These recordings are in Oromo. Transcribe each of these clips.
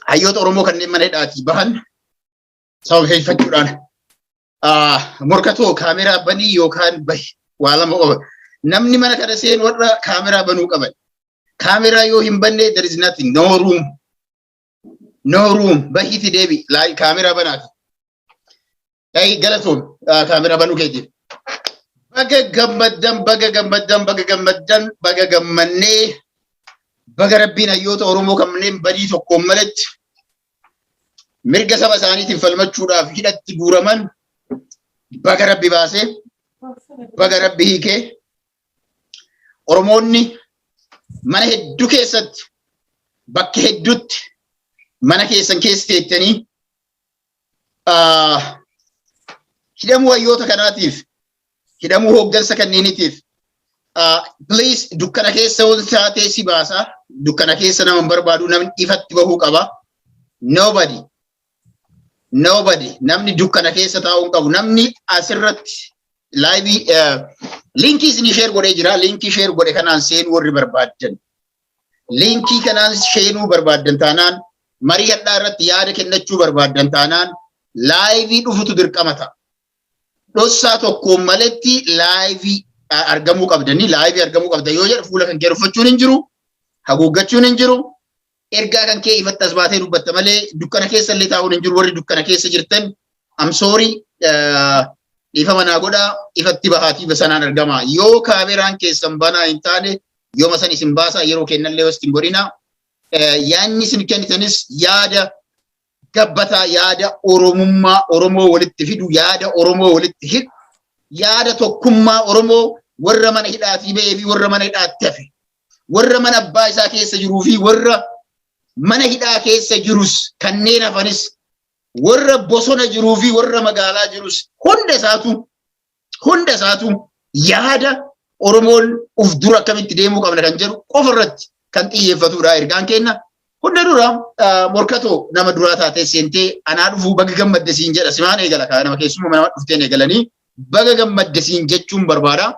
Hayyoota Oromoo kanneen mana hidhaatii bahan sababeeffachuudhaan morkatoo kaameraa banii yookaan bahi waa lama qofa. Namni mana kana seenu warra kaameraa banuu qaban. Kaameraa yoo hin banne there is nothing, no room. No room, bahiiti deebi kaameraa banaati. Hey, galatoom kaameraa banuu keetiif. Baga gammaddan, baga gammaddan, baga gammaddan, baga gammannee, baga Rabbiin hayyoota Oromoo kanneen badii tokkoon malatti mirga saba isaaniitiif falmachuudhaaf hidhatti guuraman baga Rabbi baasee, baga Rabbi hiikee. Oromoonni mana hedduu keessatti, bakka hedduutti mana keessan keessa teettanii hidhamuu hayyoota kanaatiif, hidhamuu hooggansa kanneeniitiif, please, dukkana keessa wanti taatee si baasa. Dukkana keessa nama hin barbaadu, namni ifatti bahuu qaba. Nobody, nobody, namni dukkana keessa taa'uu hin qabu. Namni asirratti live linkii isinii share godhee jira. Linkii share godhe kanaan seenuu warri barbaaddan, linkii kanaan seenuu barbaaddan taanaan, marii hadhaa irratti yaada kennachuu barbaaddan taanaan, live dhufutu dirqama ta'a. Dhossaa tokkoon maletti live argamuu qabdanii. Live argamuu qabdan yoo jedhu, fuula kan kee uffachuun hin jiru, haguuggachuun hin jiru, ergaa kan kee ifatti as baatee dubbatta malee dukkana keessa illee taa'uun hin jiru. Warri dukkana keessa jirtan, I'm sorry, dhiifama naa godhaa, ifatti bahaatii sanaan argama. Yoo kaameraan keessan banaa hin taane, yooma san isin baasaa. Yeroo kennallee waste hin godhina. Yaadni isin kennitanis yaada gabbataa, yaada Oromummaa Oromoo walitti fidu, yaada Oromoo walitti hidhu, yaada tokkummaa Oromoo warra mana hidhaatii bahee fi warra mana hidhaatti hafe, warra mana abbaa isaa keessa jiruu fi warra mana hidhaa keessa jirus, kanneen hafanis, warra bosona jiruu fi warra magaalaa jirus, hunda isaatu yaada Oromoon uf dura akkamitti deemuu qabna kan jedhu qofa irratti kan xiyyeeffatudha ergaan kenna. Hunda dura, morkatoo, nama duraa taatee seentee anaa dhufuu, baga gammadde siin jedha. Simaan eegala kaa, nama keessummaa nama dhufteen eegalanii baga gammadde siin jechuun barbaada.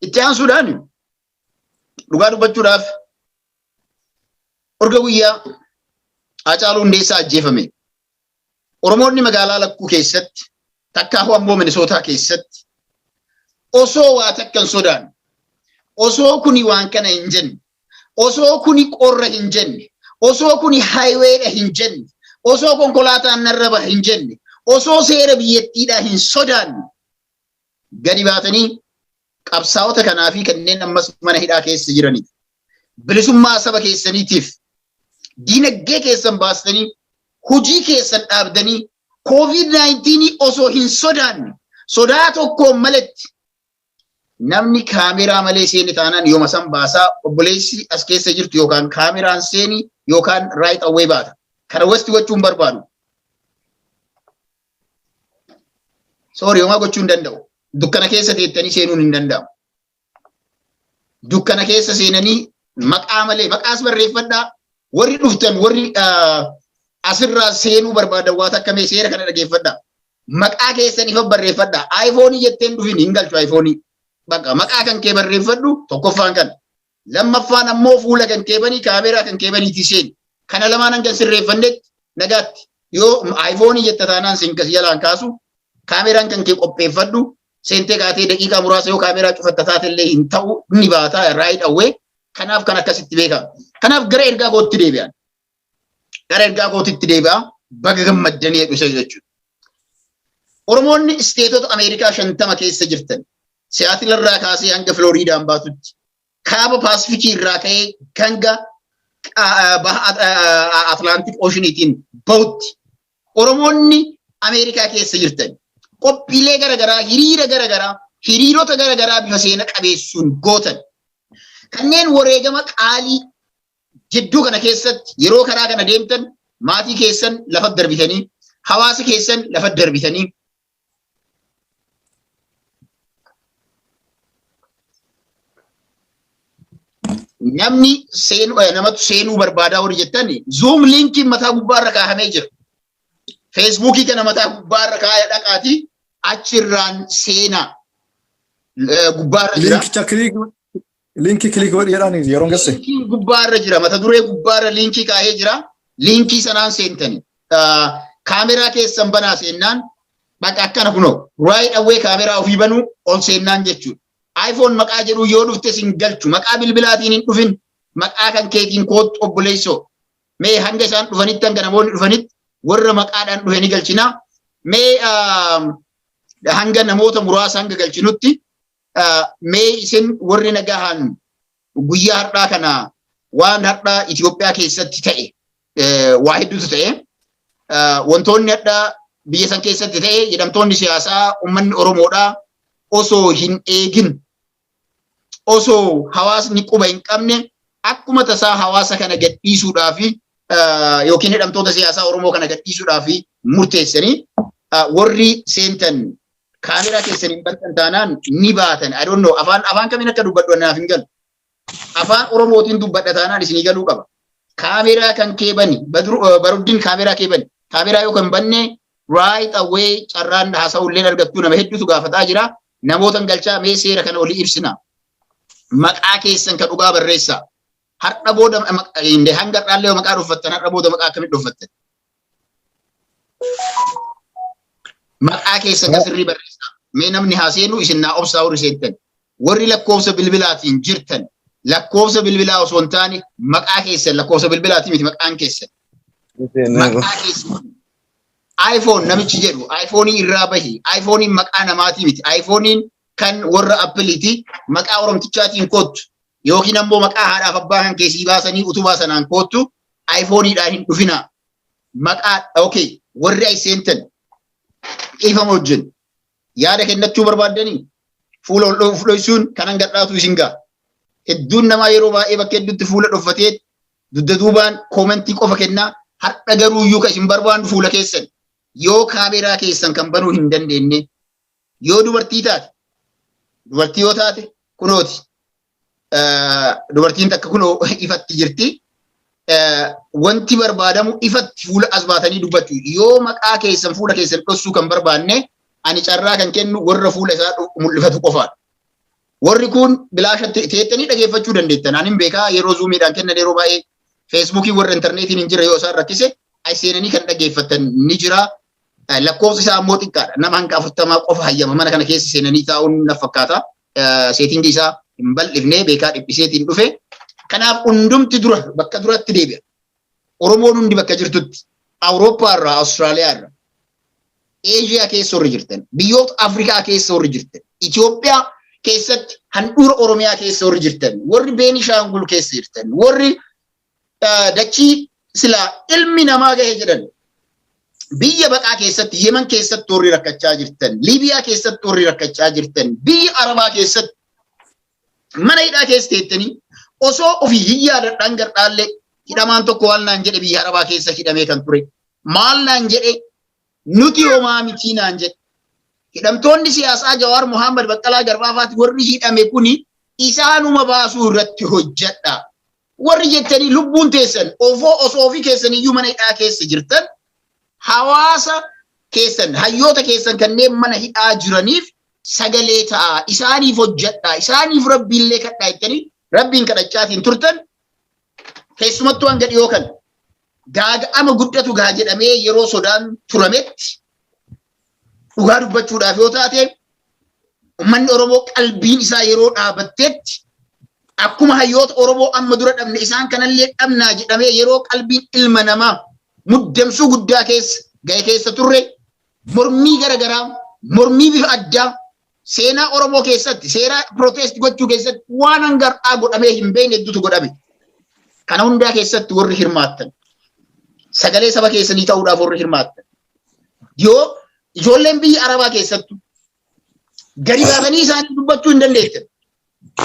Itti aansuudhaan, dhugaa dubbachuudhaaf, erga guyyaa Haacaaluu Hundeessaa ajjeefame Oromoonni magaalaa Lakkuu keessatti, takkaafuu ammoo Minisootaa keessatti, osoo waa takka hin sodaanne, osoo kuni waan kana hin jenne, osoo kuni qorra hin jenne, osoo kuni highwaydha hin jenne, osoo konkolaataan narra baha hin jenne, osoo seera biyyattiidhaa hin sodaanne gadi baatanii qabsaa'ota kanaa fi kanneen ammas mana hidhaa keessa jiraniif, bilisummaa saba keessaniitiif diinagdee keessan baastanii, hojii keessan dhaabdanii, COVID-19 osoo hin sodaanne, sodaa tokkoon maletti, namni kaameraa malee seeni taanaan yooma san baasaa. Obboleessi as keessa jirtu, yookaan kaameraan seeni yookaan right away baata. Kana waste gochuun barbaadu. Sorry, homaa gochuu hin danda'u. Dukkana keessa teettanii seenuun hin danda'amu. Dukkana keessa seenanii maqaa malee, maqaas barreeffadhaa. Warri dhuftan, warri asirraa seenuu barbaadan, waan akka mee seera kana dhageeffadhaa. Maqaa keessan ifa barreeffadhaa. iPhone jetteen dhufin, hin galchu iPhone. Bakka maqaa kan kee barreeffadhu tokkoffaan kan. Lammaffaan ammoo fuula kan kee banii, kaameraa kan kee baniitii seeni. Kana lamaan hanga sirreeffannetti nagaatti. Yoo iPhone jetta taanaan siin jalaan kaasu, kaameraan kan kee qopheeffadhu. Seentee kaatee daqiiqaa muraasa yoo kaameraa cufatta taatellee hin ta'u, ni baata right away. Kanaaf kan akkasitti beekama. Kanaaf gara ergaa kootti deebi'an. Gara ergaa kootitti deebi'a. Baga gammaddanii jedhu isa jechuudha. Oromoonni isteetota Ameerikaa 50 keessa jirtan, Siyaatil irraa kaasee hanga Filooriidaan baatutti, kaaba Paasifikii irraa ka'ee hanga baha Atlantic Oceaniitiin bahutti, Oromoonni Ameerikaa keessa jirtan qophiilee garaagaraa, hiriira garaagaraa, hiriirota garaagaraa bifa seena qabeessuun gootan, kanneen wareegama qaalii jidduu kana keessatti yeroo karaa kana deemtan maatii keessan lafa darbitanii, hawaasa keessan lafa darbitanii, namni seenuu namatu seenuu barbaadaa warri jettan, Zoom linkiin mataa gubbaarra kaahamee jira. Feesbuukii kana mataa gubbaarra kaaya dhaqaati achirraan seenaa, gubbaarra jira. Linkicha click, linkii click godhi jedhaan yeroon gesse. Linkiin gubbaarra jira, mata duree gubbaarra linkii kaahee jira. Liinkii sanaan seentani. Kaameraa keessan banaa seennaan bakka akkana kunoo right away kaameraa ofii banuu ol seennaan jechuudha. iPhone maqaa jedhu yoo dhufte sin galchu, maqaa bilbilaatiin hin dhufin, maqaa kan keetiin koottu obboleessoo. Mee hanga isaan dhufanitti, hanga namoonni dhufanitti warra maqaadhaan dhufe ni galchinaa. Mee hanga namoota muraasa hanga galchinutti, mee isin warri nagahaan guyyaa har'aa kana waan har'aa Itoophiyaa keessatti ta'e, waa hedduutu ta'e. Wantoonni har'aa biyya san keessatti ta'e, hidhamtoonni siyaasaa uummanni Oromoodhaa osoo hin eegin, osoo hawaasni quba hin qabne, akkuma tasaa hawaasa kana gadhiisuudhaa fi yookiin hidhamtoota siyaasaa Oromoo kana gadhiisuudhaa fi murteessanii, warri seentan kaameraa keessan hin bantan taanaan ni baatan. I don't know, afaan kamiin akka dubbadhu naaf hin galu. Afaan Oromootiin dubbadha taanaan isinii galuu qaba. Kaameraa kan kee bani, Baruddin, kaameraa kee bani. Kaameraa yoo kan banne right away carraan haasa'ullee argattuu. Nama hedduutu gaafataa jira. Namoota galchaa, mee seera kana olii ibsina. Maqaa keessan kan dhugaa barreessaa. Har'a booda, hanga har'aallee maqaa dhuffattan, har'a booda maqaa akkamitti dhuffattan? Maqaa keessan kan sirrii barreessaa. Mee namni haa seenu, isin naa obsaa warri seentan. Warri lakkoofsa bilbilaatiin jirtan, lakkoofsa bilbilaa osoo hin taane maqaa keessan, lakkoofsa bilbilaatiin miti, maqaan keessan. Maqaa keessan. iPhone namichi jedhu iPhone irraa bahi. iPhone maqaa namaatii miti. iPhone kan warra Appleiti. Maqaa Oromtichaatiin koottu. Yookiin ammoo maqaa haadhaaf abbaa kan keessii baasanii utubaa sanaan koottu. iPhoneidhaan hin dhufinaa. Maqaa, okay, warri ay seentan dhiifama wajjin yaada kennachuu barbaaddanii fuula ol dhoysuun kanan gadhaatu isin ga'a. Hedduun namaa yeroo baay'ee bakka hedduutti fuula dhoffatee dugda duubaan koomentii qofa kennaa. Har'a garuu iyyuu kan isin barbaannu fuula keessan. Yoo kaameraa keessan kan banuu hin dandeenye, yoo dubartii taate, dubartii yoo taate, kunooti dubartiin takka kunoo ifatti jirti. Wanti barbaadamu ifatti fuula as baatanii dubbachuu. Yoo maqaa keessan, fuula keessan dhossuu kan barbaanne, ani carraa kan kennu warra fuula isaa mul'ifatu qofaadha. Warri kun bilaashatti teettanii dhageeffachuu dandeettan. Ani hin beekaa, yeroo zuumiidhaan kennan yeroo baay'ee Feesbuukii warra intarneetiin hin jirre yoo isaan rakkise seenanii kan dhageeffatan ni jira. Lakkoofsi isaa ammoo xiqqaadha. Nama hanga 40 qofa hayyama mana kana keessa seenanii taa'uun na fakkaata. Seetingii isaa hin bal'ifnee beekaa dhiphiseetiin dhufe. Kanaaf hundumti dura bakka duratti deebi'a. Oromoon hundi bakka jirtutti Awurooppaa irraa, Awustiraaliyaa irraa, Eeshiyaa keessa warri jirtan, biyyoota Afrikaa keessa warri jirtan, Itoophiyaa keessatti handhuura Oromiyaa keessa warri jirtan, warri Beenishaangul keessa jirtan, warri dachii silaa ilmi namaa gahe jedhan biyya baqaa keessatti, Yemen keessatti warri rakkachaa jirtan, Liibiyaa keessatti warri rakkachaa jirtan, biyya Arabaa keessatti mana hidhaa keessa teettanii osoo ofii hin yaadadhaan gardhaallee, hidhamaan tokko waan naan jedhe, biyya Arabaa keessa hidhamee kan ture maal naan jedhe, "Nuti homaa mitii," naan jedhe. Hidhamtoonni siyaasaa Jawaar Muhammad, Baqqalaa Garbaa faati warri hidhame kuni isaanuma baasuu irratti hojjedha. Warri jettanii lubbuun teessan ofoo osoo ofii keessan iyyuu mana hidhaa keessa jirtan, hawaasa keessan, hayyoota keessan kanneen mana hidhaa jiraniif sagalee ta'a, isaaniif hojjedha, isaaniif rabbiillee kadhaa jettanii rabbiin kadhachaatiin turtan. Keessumattuu hanga dhiyoo kan gaaga'ama guddatu gaa jedhamee yeroo sodaan turametti, dhugaa dubbachuudhaaf yoo taate, uummanni Oromoo qalbiin isaa yeroo dhaabattetti, akkuma hayyoota Oromoo amma dura dhabne isaan kanallee dhabnaa jedhamee yeroo qalbiin ilma namaa muddamsuu guddaa keessa gahe keessa turre, mormii garagaraa, mormii bifa addaa, seenaa Oromoo keessatti seeraa protest gochuu keessatti waan hangar'aa godhamee hin beekne hedduutu godhame. Kana hundaa keessatti warri hirmaattan, sagalee saba keessanii ta'uudhaaf warri hirmaattan, yoo ijoolleen biyya Arabaa keessattu gadi baatanii isaanii dubbachuu hin dandeettan.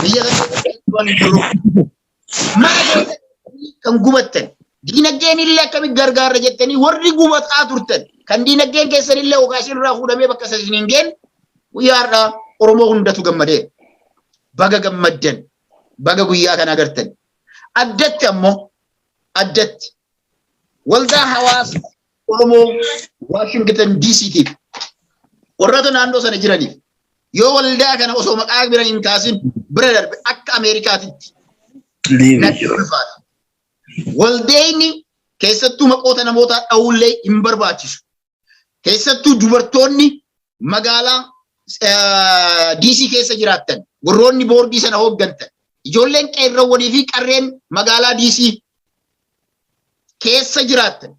Biyya sana keessatti waan hin jiru. Mana keessatti kan gubattan, diinagdeen illee akkamitti gargaarra jettanii warri gubataa turtan, kan diinagdeen keessan illee hoogaa isinirraa fuudhamee bakka isa isin hin geenne, guyyaa har'aa Oromoo hundatu gammadeera. Baga gammaddan, baga guyyaa kana agartan. Addatti ammoo addatti waldaa hawaasa Oromoo Waashingtan DCtiif, warroota naannoo sana jiraniif, yoo waldaa kana osoo maqaa bira hin kaasin bira darbe akka Ameerikaatitti natti ulfaata. Waldeenni Keessattuu maqoota namootaa dha'uullee hin barbaachisu. Keessattuu dubartoonni magaalaa DC keessa jiraattan, warroonni boordii sana hooggantan, ijoolleen qeerroowwanii fi qarreen magaalaa DC keessa jiraattan,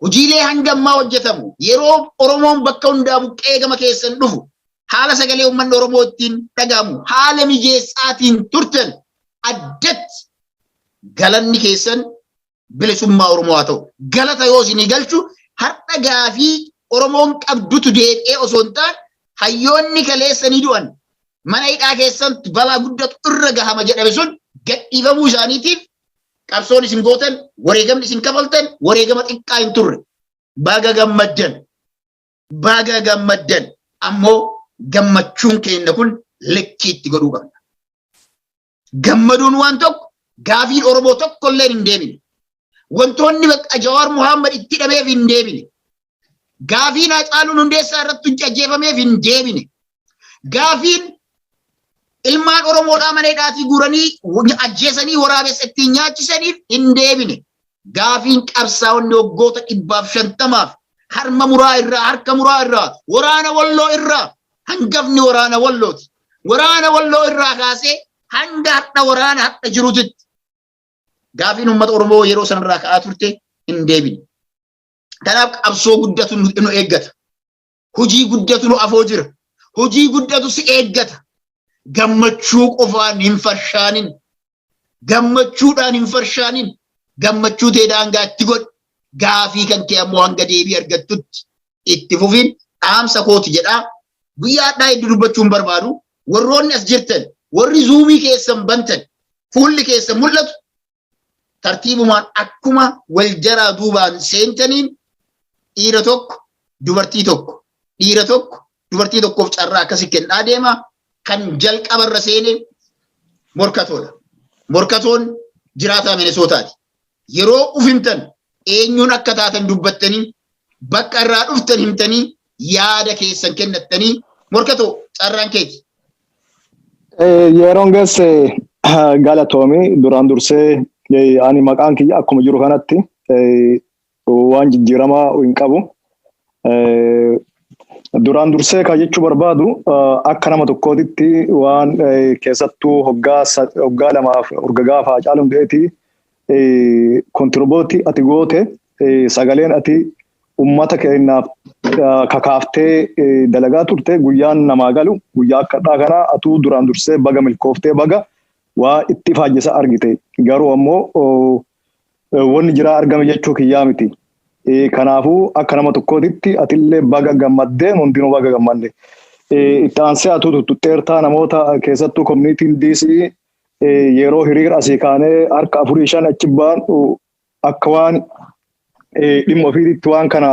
hojiilee hanga ammaa hojjetamu yeroo Oromoon bakka hundaa buqqee gama keessan dhufu, haala sagalee uummanni Oromoo ittiin dhagahamu haala mijeessaatiin turtan, addatti galanni keessan bilisummaa Oromoo haa ta'u. Galata yoo isinii galchu, har'a gaafii Oromoon qabdutu deebi'ee osoo hin taane, hayyoonni kaleessanii du'an mana hidhaa keessatti balaa guddatu irra gahama jedhame sun gadhiifamuu isaaniitiif qabsoon isin gootan, wareegamni isin kafaltan wareegama xiqqaa hin turre. Baga gammaddan. Baga gammaddan. Ammoo gammachuun keenya kun likkiitti godhuu qabna. Gammaduun waan tokko, gaafiin Oromoo tokko illee hin deebine. Wantoonni bakka Jawaar Muhammad itti hidhameef hin deebine. Gaafiin Haacaaluun Hundeessaa irratti ajjeefameef hin deebine. Gaafiin ilmaan Oromoodhaa mana hidhaatii guuranii ajjeesanii waraabessa ittiin nyaachisaniif hin deebine. Gaafiin qabsaa'onni waggoota 150f harma muraa irraa, harka muraa irraa, waraana Walloo irraa, hangafni waraana Wallooti. Waraana Walloo irraa kaasee hanga hadha waraana hadha jiruutitti gaafiin uummata Oromoo yeroo sanarraa ka'aa turte hin deebine. Kanaaf qabsoo guddatu nu eeggata. Hojii guddatu nu afoo jira. Hojii guddatu si eeggata. Gammachuu qofaan hin farshaanin. Gammachuudhaan hin farshaanin. Gammachuu tee daangaa itti godhi. Gaafii kan kee ammoo hanga deebii argattutti itti fufiin dhaamsa kooti jedhaa. Guyyaa hadhaa hedduu dubbachuu hin barbaadu. Warroonni as jirtan, warri Zoomii keessan bantan, fuulli keessan mul'atu, tartiibumaan akkuma wal jaraa duubaan seentaniin dhiira tokko, dubartii tokko, dhiira tokko, dubartii tokkoof carraa akkasii kennaa deema. Kan jalqabarra seene Morkatoodha. Morkatoon jiraataa Minisootaati. Yeroo ufimtan eenyuun akka taatan dubbattanii, bakka irraa dhuftan himtanii, yaada keessan kennattanii, Morkatoo, carraan keeti. Yeroon geesse galatoomi. Duraan dursee ani maqaan kiyya akkuma jiru kanatti waan jijjiiramaa hin qabu. Duraan dursee kan jechuu barbaadu, akka nama tokkootitti waan keessattuu hoggaa 2f urga gaafa Haacaaluu Hundeetii contribute ati goote, sagaleen ati ummata keenyaaf kakaaftee dalagaa turte guyyaan namaa galu guyyaa akka kana atuu duraan dursee baga milkooftee, baga waa itti faajjisa argite. Garuu ammoo wanni jiraa argame jechuu kiyyaa miti. Kanaafuu akka nama tokkootitti atillee baga gammaddee, hundinuu baga gammadde. Itti aansee atuu tuttuxxeertaa namoota keessattuu communityn DC yeroo hiriira asii kaanee harka afurii shan achi ba'an akka waan dhimma ofiitti waan kana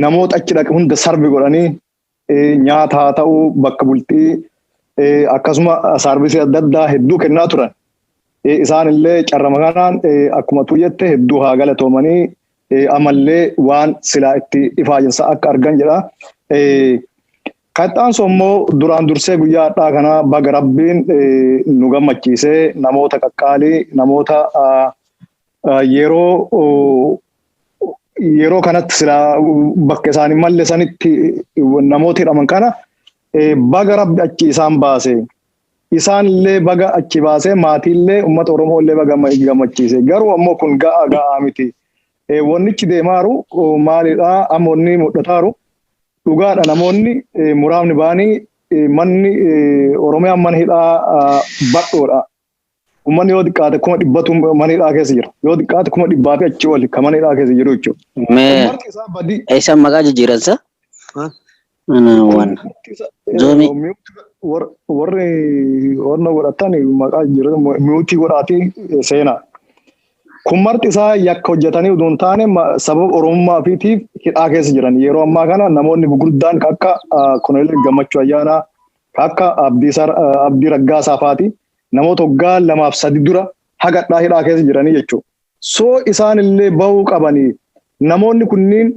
namoota achi dhaqe hunda serve godhanii, nyaata haa ta'uu, bakka bultii, akkasuma service adda addaa hedduu kennaa turan. Isaan illee carrama kanaan akkuma tu jette hedduu haa galatoomanii, amallee waan silaa itti ifaajinsa akka argan jedha. Kan itti immoo duraan dursee guyyaa har'aa kana baga Rabbiin nu gammachiisee, namoota qaqqaalii, namoota yeroo kanatti silaa bakka isaanii malle sanitti namoota hidhaman kana baga Rabbi achi isaan baase. Isaan illee baga achi baasee, maatiillee uummata Oromoo illee baga gammachiise. Garuu ammoo kun ga'a ga'aa miti. Wannichi deemaaru maalidhaa? Amma wanni mul'ataaru dhugaadha, namoonni muraasni ba'anii manni Oromiyaan mana hidhaa badhoodha. Uummanni yoo xiqqaate 100,000tu mana hidhaa keessa jira. Yoo xiqqaate 100,000 fi achi oli kan mana hidhaa keessa jiru jechuudha. Mee eessa maqaa jijjiiransa? Waan Zoomii. Warri warra godhatan maqaa jijjiiran mute godhaatii seenaa. Kun marti isaa yakka hojjetanii utuu hin taane sababa Oromummaa ofiitiif hidhaa keessa jiran. Yeroo ammaa kana namoonni gurguddaan akka Koloneel Gammachuu Ayyaanaa, akka Abdii Raggaasaa faati namoota waggaa 2f 3 dura hagadhaa hidhaa keessa jiranii jechuudha. So isaan illee bahuu qabanii, namoonni kunniin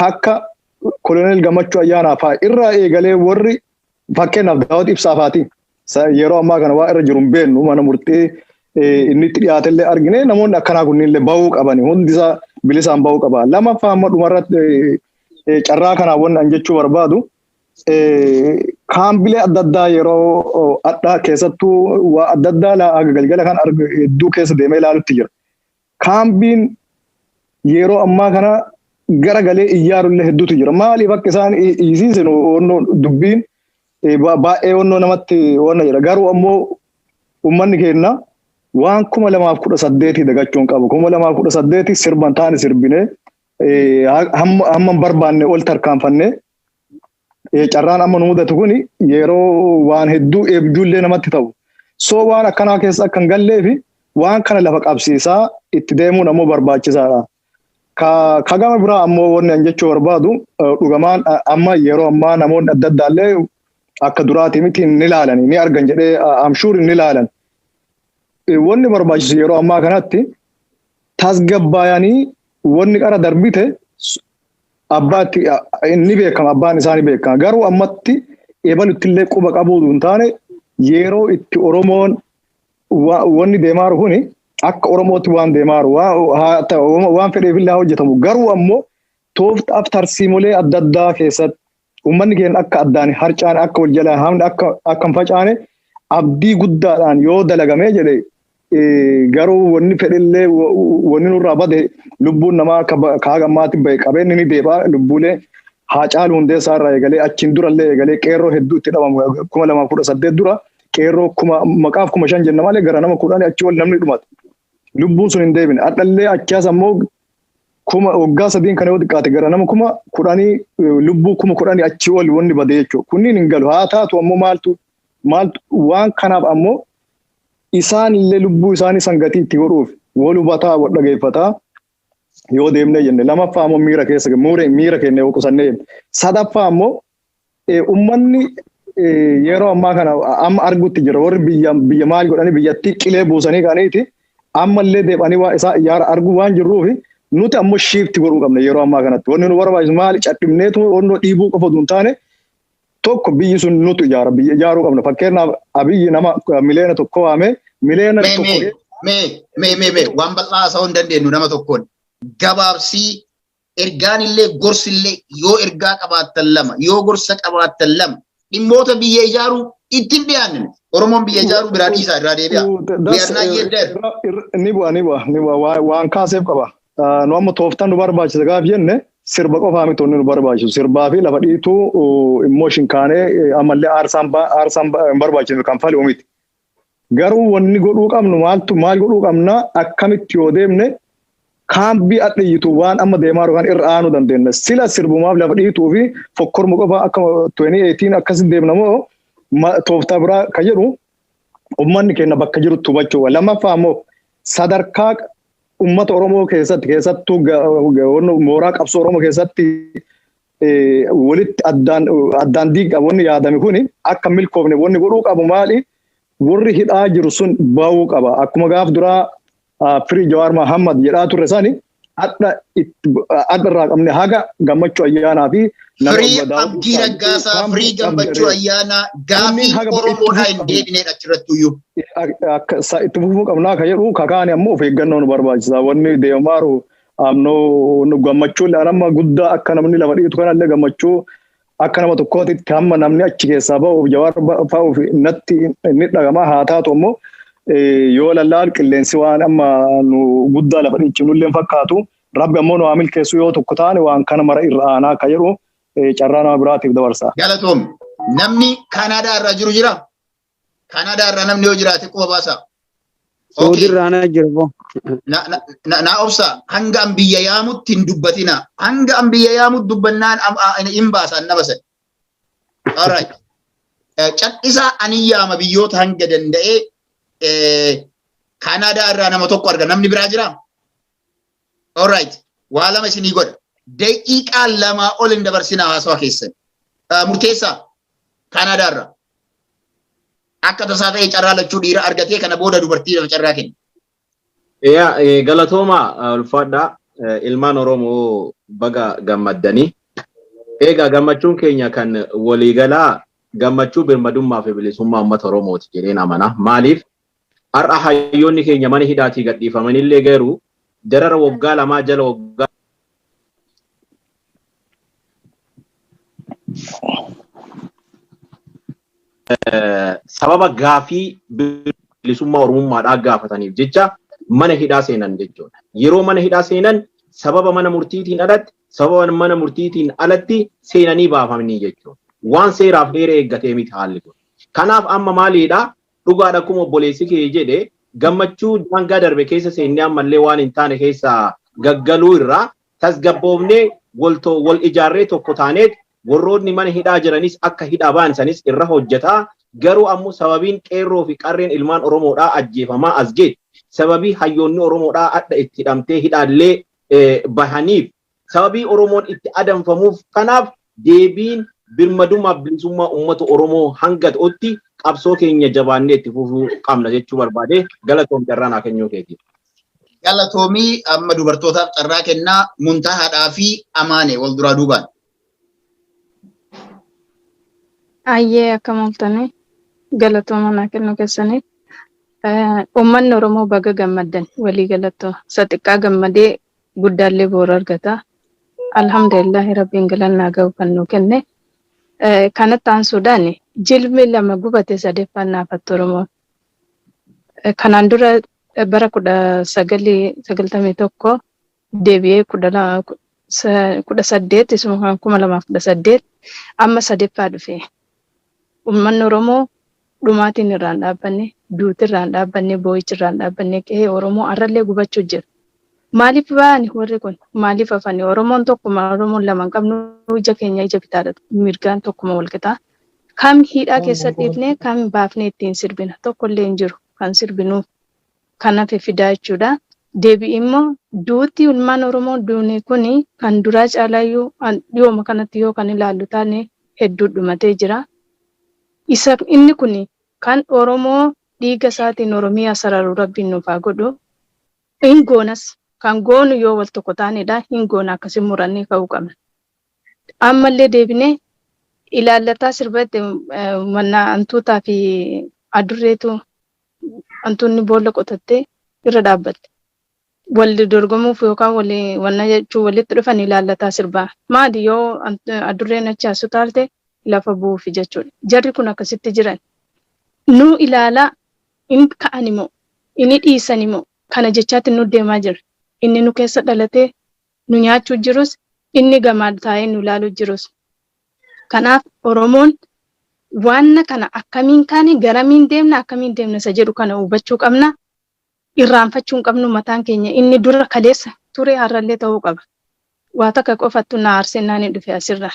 akka Koloneel Gammachuu Ayyaanaa fa'aa irraa eegalee warri fakkeenyaaf Daawit Ibsaa faati yeroo ammaa kana waa irra jiru hin beeknu, mana murtii Inni itti dhiyaatellee argine. Namoonni akkanaa kunniinillee bahuu qabani, hundi isaa bilisaan bahuu qaba. Lamaffaa, amma dhumarratti carraa kanaa wanni an jechuu barbaadu, kaambilee adda addaa yeroo addaa keessattuu waa adda addaa galgala kan hedduu keessa deemee ilaalutti jira. Kaambiin yeroo ammaa kana gara galee iyyaarullee hedduutu jira. Maaliif akka isaan iyyisiisan dubbiin baay'ee onnoo namatti wanna jedha. Garuu ammoo uummanni keenya waan 2018 dagachuu hin qabu. 2018 sirban taane sirbinee, hamma hin barbaanne ol tarkaanfannee, carraan amma nu mudatu kun yeroo waan hedduu eebjuullee namatti ta'u. So waan akkanaa keessa akka hin gallee fi waan kana lafa qabsiisaa itti deemuun ammoo barbaachisaadha. Ka gama biraa ammoo wanni an jechuu barbaadu, dhugamaan amma yeroo ammaa namoonni adda addaallee akka duraatii miti, ni ilaalan, ni argan jedhee I'm sure ni ilaalan. Wanni barbaachisu yeroo ammaa kanatti tasgabbaayanii wanni qara darbite abbaatti ni beekama, abbaan isaa ni beekama. Garuu ammatti ebalutti illee quba qabuu hin taane, yeroo itti Oromoon wanni deemaaru kuni akka Oromootti waan deemaaru waan fedheef illee hojjetamu. Garuu ammoo tooftaaf tarsiimolee adda addaa keessatti uummanni keenya akka addaan harcaan, akka wal jalaa hamni, akka hin facaane abdii guddaadhaan yoo dalagamee jedhe, garuu wanni fedhillee wanni nurraa bade, lubbuun namaa ka haga ammaatti bahe, qabeenyi ni deebi'a. Lubbuulee Haacaaluu Hundeessaa irraa eegalee, achiin durallee eegalee qeerroo hedduu itti dhabamu. 2018 dura qeerroo kuma maqaaf 5,000 jenna malee gara nama 10 achi ol namni dhumate. Lubbuun sun hin deebine. Hadhallee achaas ammoo kuma waggaa 3n kana yoo xiqqaate gara nama 10,000, lubbuu 10,000 achi ol wanni bade jechuudha. Kunniin hin galu. Haa taatu ammoo maaltu maaltu waan kanaaf ammoo isaan illee lubbuu isaanii san gatii itti godhuuf wal hubataa, wal dhageeffataa yoo deemnee jenne. Lamaffaa ammoo miira keessa miira keenya yoo qusannee jenne. Sadaffaa ammoo uummanni yeroo ammaa kana amma argutti jira. Warri biyya biyya maal godhanii biyyattii qilee buusanii ka'aniiti ammallee deebanii waa isaa iyyaara arguu waan jirruufi, nuti ammoo shift godhuu qabna yeroo ammaa kanatti. Wanni nu barbaachisu maali? Cadhibneetu onnoo dhiibuu qofa osoo hin taane, tokko biyyi sun nutu ijaara, biyya ijaaruu qabna. Fakkeenyaaf, Abiyyi nama 1 miliyoona waamee miliyoona Mee tokko mee mee mee mee mee, waan bal'aa haasa'uu hin dandeenyu nama tokkoon. Gabaabsii ergaan illee, gorsi illee, yoo ergaa qabaattan lama, yoo gorsa qabaattan lama, dhimmoota biyya ijaaruu ittiin dhiyaanne, Oromoon biyya ijaaruu biraa dhiisaa, irraa deebi'a. We are not yet there. Ni bu'a, ni bu'a, ni bu'a, waan kaaseef qaba. Nu amma tooftaan nu barbaachisa gaaf jenne, sirba qofaa miti wanni nu barbaachisu. Sirbaa fi lafa dhiituu immoo shinkaanee ammallee aarsaan hin barbaachisu, kan fali'u miti. Garuu wanni godhuu qabnu maaltu, maal godhuu qabna, akkamitti yoo deemne kaambii adhiyyitu waan amma deemaa jiru kan irra aanuu dandeenya? Sila sirbumaaf lafa dhiituu fi fokkormu qofa akka 2018 akkasitti deemna moo tooftaa biraa kan jedhu uummanni keenya bakka jirutti hubachuu. Lammaffaa immoo sadarkaa uummata Oromoo keessatti, keessattuu mooraa qabsoo Oromoo keessatti walitti addaan addaan diiga wanni yaadame kuni akka milkoofne wanni godhuu qabu maali? Warri hidhaa jiru sun bahuu qaba. Akkuma gaaf duraa "Free Jawaar Mahammad" jedhaa turre sani, adda irraa qabne haga Gammachuu Ayyaanaa fi Free Abdii Raggaasaa, free Gammachuu Ayyaanaa, gaafii Oromoodhaa hin deebineedha achirratti iyyuu. Akka itti fufuu qabnaa kan jedhu kakaani ammoo of eeggannoo nu barbaachisa. Wanni deemaaru amnoo gammachuu amma guddaa akka namni lafa dhiitu kanallee gammachuu akka nama tokkootitti hamma namni achi keessaa ba'uuf, Jawaar ba'uuf natti ni dhagama. Haa taatu ammoo yoo lallaal qilleensi waan amma nu guddaa lafa dhiichifnullee fakkaatu. Rabbi ammoo nu haa milkeessu, yoo tokko taane waan kana mara irra aanaa akka jedhu carraa nama biraatiif dabarsa. Galatoom. Namni Kaanaadaa irraa jiru jira? Kaanaadaa irraa namni yoo jiraate quba baasa. Saudi irraa na jiru boo. Na obsa, hanga an biyya yaamutti hin dubbatina. Hanga an biyya yaamutti dubbannaan hin baasa an nama sani. Alright. Cadhisaa, ani yaama biyyoota hanga danda'ee. Kaanaadaa irraa nama tokko arga. Namni biraa jiraa? Alright. Waa lama isinii godha. Daqiiqaa 2 ol hin dabarsinaa haasawaa keessan. Murteessaa Kaanaadaa irraa. Akka tasaa ta'e carraa lachuu dhiira argatee, kana booda dubartii lafa carraa kenna. Yaa, galatooma, ulfaadhaa, ilmaan Oromoo baga gammaddanii. Egaa gammachuun keenya kan waliigalaa gammachuu birmadummaa fi bilisummaa uummata Oromooti jedheen amana. Maaliif? Har'a hayyoonni keenya mana hidhaatii gadhiifamanillee garuu darara waggaa 2 jala waggaa sababa gaafii bilisummaa Oromummaadhaa gaafataniif jecha mana hidhaa seenan jechuudha. Yeroo mana hidhaa seenan sababa mana murtiitiin alatti sababa mana murtiitiin alatti seenanii baafamanii jechuudha. Waan seeraaf heera eeggatee miti haalli kun. Kanaaf amma maaliidha? Dhugaadha akkuma obboleessi kee jedhe gammachuu daangaa darbe keessa seennee ammallee waan hin taane keessa gaggaluu irraa tasgabboofnee wal ijaarree tokko taaneet warroonni mana hidhaa jiranis akka hidhaa ba'an sanis irra hojjetaa. Garuu ammoo sababiin qeerroo fi qarreen ilmaan Oromoodhaa ajjeefamaa as geette, sababii hayyoonni Oromoodhaa adda itti hidhamtee hidhaallee bahaniif, sababii Oromoon itti adamfamuuf, kanaaf deebiin birmadummaa bilisummaa uummata Oromoo hanga ta'utti qabsoo keenya jabaannee itti fufuu qabna jechuu barbaade. Galatoom carraa naa kennuu keetiif. Galatoomii. Amma dubartootaaf carraa kennaa, Muntahaadhaa fi Amaane wal duraa duubaan. Ayyee, akkam ooltanii? Galatooma naa kennuu keessaniif. Uummanni Oromoo baga gammaddan. Walii galatoo isa xiqqaa gammadee guddaallee boora argata. Alhamdulillahi, rabbiin galannaa ga'u kan nu kenne. Kanatti aansuudhaan jilmi lama gubate sadeeffaan naafattu Oromoon. Kanaan dura bara 1991 deebi'ee 18 isuma 2018 amma sadeeffaa dhufe. Uummanni Oromoo dhumaatiin irraan dhaabbanne, duuti irraan dhaabbanne, boo'ichi irraan dhaabbanne, qe'ee Oromoo har'allee gubachuu jira. Maaliif ba'ani warri kun? Maaliif hafani? Oromoon tokkuma, Oromoon lama hin qabnu, ija keenya ija bitaadha mirgaan tokkuma wal qixaa. Kam hidhaa keessa dhiifnee, kam baafnee ittiin sirbina? Tokkollee hin jiru kan sirbinuu. Kan hafe fidaa jechuudha. Deebi'i immoo duuti ilmaan Oromoo duune kuni kan duraa caalaayyuu dhiyooma kanatti yoo kan ilaallu taane hedduu dhumatee jira. Isa inni kuni kan Oromoo dhiiga isaatiin Oromiyaa sararu rabbiin nuuf haa godhu. Hin goonas, kan goonu yoo wal tokko taanedha. Hin goona, akkasii murannee ka'uu qabna. Ammallee deebinee ilaallataa sirbatti mannaa antuutaa fi adurreetu hantuunni boolla qotattee irra dhaabbatte. Wal dorgomuuf yookaan wal wanna jechuun walitti dhufan ilaallataa sirbaa. Maali, yoo adurreen achi as utaalte lafa bu'uufi jechuudha. Jarri kun akkasitti jiran. Nu ilaalaa hin ka'an immoo inni dhiisan immoo kana jechaatti nu deemaa jira. Inni nu keessa dhalatee nu nyaachuu jirus, inni gamaa taa'ee nu ilaaluu jirus. Kanaaf Oromoon waan kana akkamiin kaane, garamiin deemna, akkamiin deemna isa jedhu kana hubachuu qabna. Irraanfachuu hin qabnu mataan keenya inni dura kaleessa ture har'allee ta'uu qaba. Waa takka qofattu na aarsee naan hin dhufe asirra.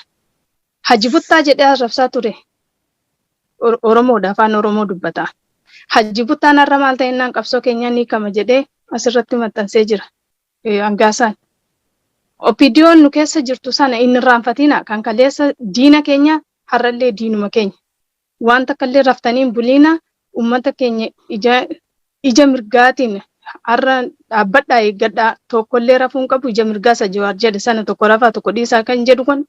Haji Buttaa jedhee arrabsaa ture. Oromoodha, afaan Oromoo dubbata. Haji Buttaan har'a maal ta'e naan qabsoo keenyaa ni kama jedhee asirratti maxxansee jira. Hangaasaan. OPDOn nu keessa jirtu sana hin irraanfatina, kan kaleessa diina keenya har'allee diinuma keenya. Waan takka illee raftanii hin buliina, uummata keenya ija ija mirgaatiin har'a dhaabbadhaa eeggadhaa. Tokkollee rafuu hin qabu, ija mirgaa isa Jawaar jedhe sana, tokko rafaa tokko dhiisaa kan jedhu kun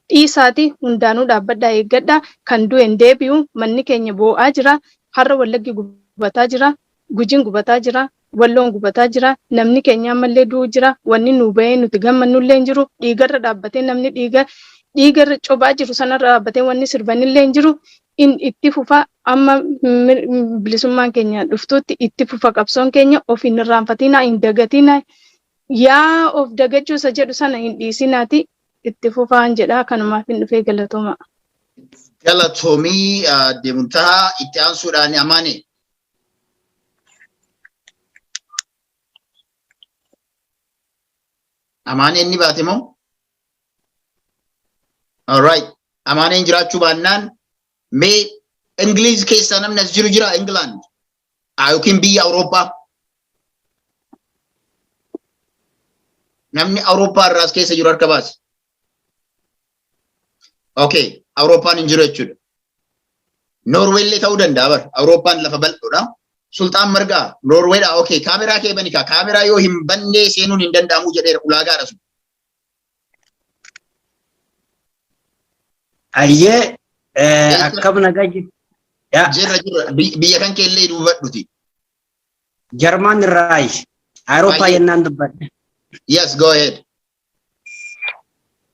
dhiisaati, hundaanuu dhaabbadhaa eeggadhaa. Kan du'e hin deebi'u. Manni keenya boo'aa jira. Har'a Wallaggi gubataa jira, Gujiin gubataa jira, Walloon gubataa jira, namni keenya ammallee du'uu jira. Wanni nu bahee nuti gammannullee hin jiru. Dhiigarra dhaabbatee namni dhiiga dhiigarra cobaa jiru sanarra dhaabbatee wanni sirbanillee hin jiru. In itti fufa, amma bilisummaan keenya dhuftuutti itti fufa qabsoon keenya. Of hin irraanfatinaa, hin dagatinaa. Yaa of dagachuu isa jedhu sana hin dhiisinaati itti fufaan jedha. Kanumaaf hin dhufee, galatooma. Galatoomii deemuntaa. Itti aansuudhaan Amaane. Amaaneen ni baate moo? Alright. Amaaneen jiraachuu baannaan mee Ingiliiz keessaa namni as jiru jira, England yookiin biyya Awurooppaa? Namni Awurooppaa irraa as keessa jiru harka baase. Okay, Awurooppaan hin jiru jechuudha. Noorweellee ta'uu danda'a bar. Awurooppaan lafa bal'oodha. Sulxaan Margaa Noorweedha. Okay, kaameraa kee bani kaa. Kaameraa yoo hin bannee seenuun hin danda'amu jedheera, ulaagaadha sun. Ayyee, akkam nagaa jirtu? Jirra, jirra. Biyya kan keellee duubadhuti. Jarmaan irraayi. Awurooppaa yennaan dubbadhe. Yes, go ahead.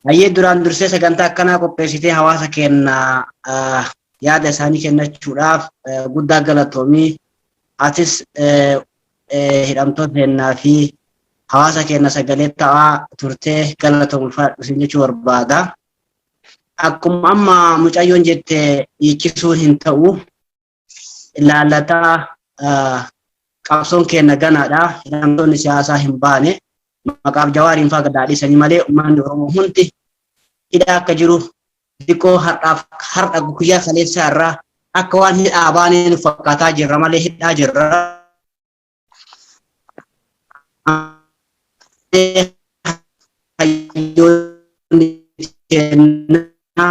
Hayyee, duraan dursee sagantaa akkanaa qopheessitee hawaasa keenya yaada isaanii kennachuudhaaf guddaa galatoomii. Atis hidhamtoota kennaa fi hawaasa keenya sagalee ta'aa turtee galatoomuu isin jechuu barbaada. Akkuma amma mucayyoon jette, hiikkisuun hin ta'u. Ilaallataa qabsoon keenya ganaadha. Hidhamtoonni siyaasaa hin baane. Maqaaf Jawaariin fa'aa gadaadhisanii malee uummanni Oromoo hundi hidhaa akka jiru, xiqqoo har'aaf har'a guyyaa kaleessaa irraa akka waan hidhaa baanee nu fakkaataa jirra malee hidhaa jirra. Hayyoonni kennaa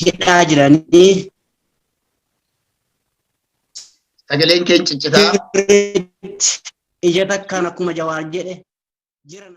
hidhaa jiranii. Sagaleen keenya ciccitaa. Ija takkaan akkuma Jawaar jedhe jira.